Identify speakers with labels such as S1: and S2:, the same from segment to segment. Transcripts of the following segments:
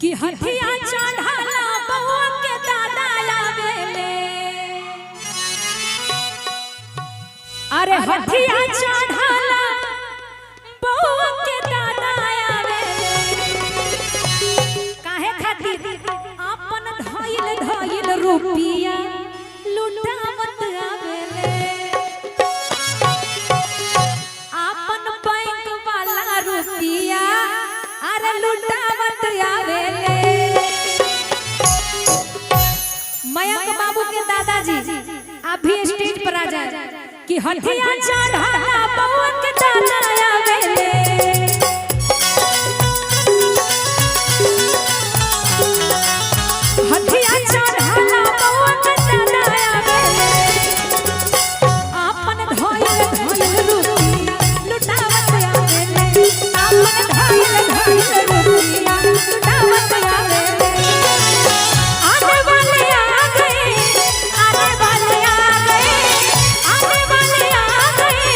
S1: कि हथिया चढ़ाला बउआ के दादा आवेले। अरे हथिया चढ़ाला बउआ के दादा आवेले। काहे खातिर आपन धइल धइल रुपिया लुटावत आवेले। आपन बैंक वाला रुपिया अरे लुटावत आवेले। मयंक बाबू के दादाजी आप भी स्टेज पर आ जाए कि हथिया चढ़ाला बउआ के दादा आवेले। हथिया चढ़ाला बउआ के दादा आवेले। आपन धइल धइल रुपिया लुटावत आवेले। आपन धइल धइल रुपिया लुटावत आवेले। आने वाले आ गए, आने वाले आ गए, आने वाले आ गए,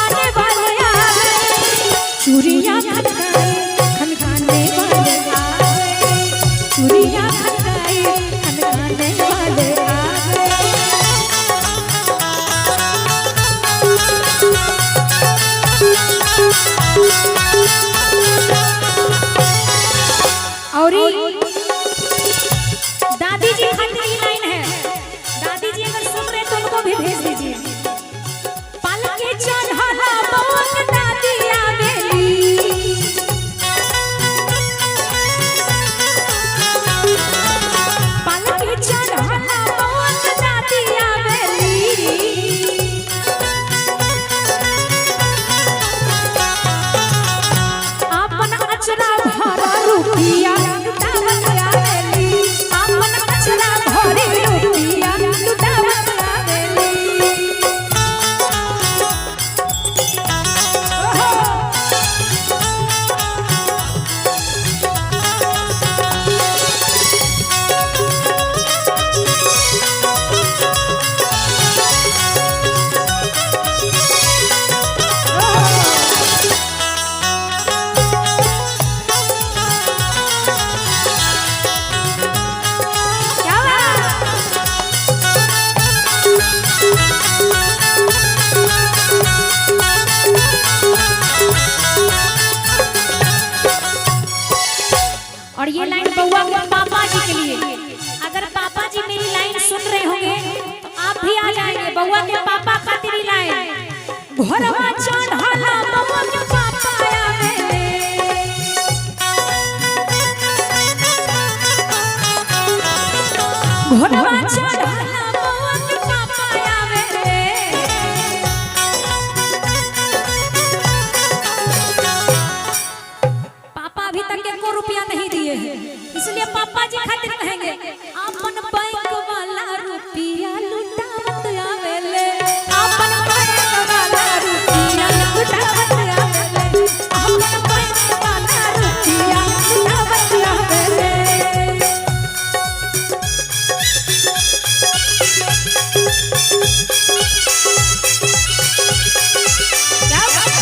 S1: आने वाले आ गए। चूड़ियां खनकाए खनकाने वाले आ गए। चूड़ियां खनकाए खनकाने वाले आ गए। और दादी जी खातिर ये लाइन है, दादी जी अगर सुन रहे तो उनको भी भेज दीजिए। पालकी चढ़ाला बउआ के दादी आवेली। पालकी चढ़ाला बउआ के दादी आवेली। आपन अचरा भरा रुपिया लुटावत आवेली। आपन अचरा भरी रुपिया लुटावत आवेली। ओहो! क्या बात? और ये लाइन बउआ के पापा जी के लिए, अगर पापा जी मेरी लाइन सुन रहे होंगे तो आप भी आ जाएंगे। बउआ के पापा खातिर ही लाइन। घोरवा चढ़ाला बउआ के पापा आवेले। घोरवा चढ़ाला बउआ के पापा आवेले। पापा अभी तक एको रुपया नहीं दिए हैं, इसलिए पापा जी खातिर कहेंगे आपन बैंक वाला रुपया लुटावत आवेले। आपन बैंक वाला रुपया लुटावत आवेले। आपन बैंक वाला रुपया लुटावत आवेले। क्या बात?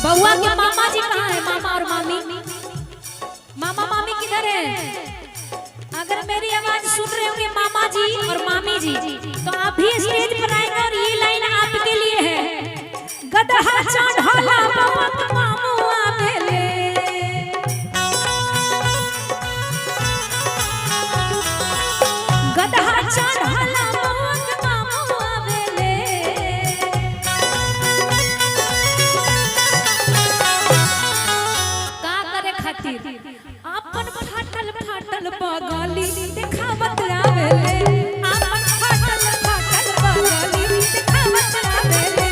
S1: बउआ के मामा जी कहाँ है? मामा और मामी, मामा मामी किधर है? अगर मेरी आवाज सुन रहे होंगे मामा जी और मामी जी तो आप भी स्टेज पर आएंगे और ये लाइन आपके लिए है। गदहा चढ़ाला बउआ के मामू आवेले। गदहा चढ़ाला बउआ के मामू आवेले। का करे खातिर आपन फाटल फाटल बगली देखावत आवेले। आपन फाटल फाटल बगली देखावत आवेले।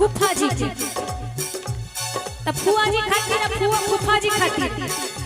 S1: फूफा जी के। तब फुआ जी खातिर, फुआ फूफा जी खातिर।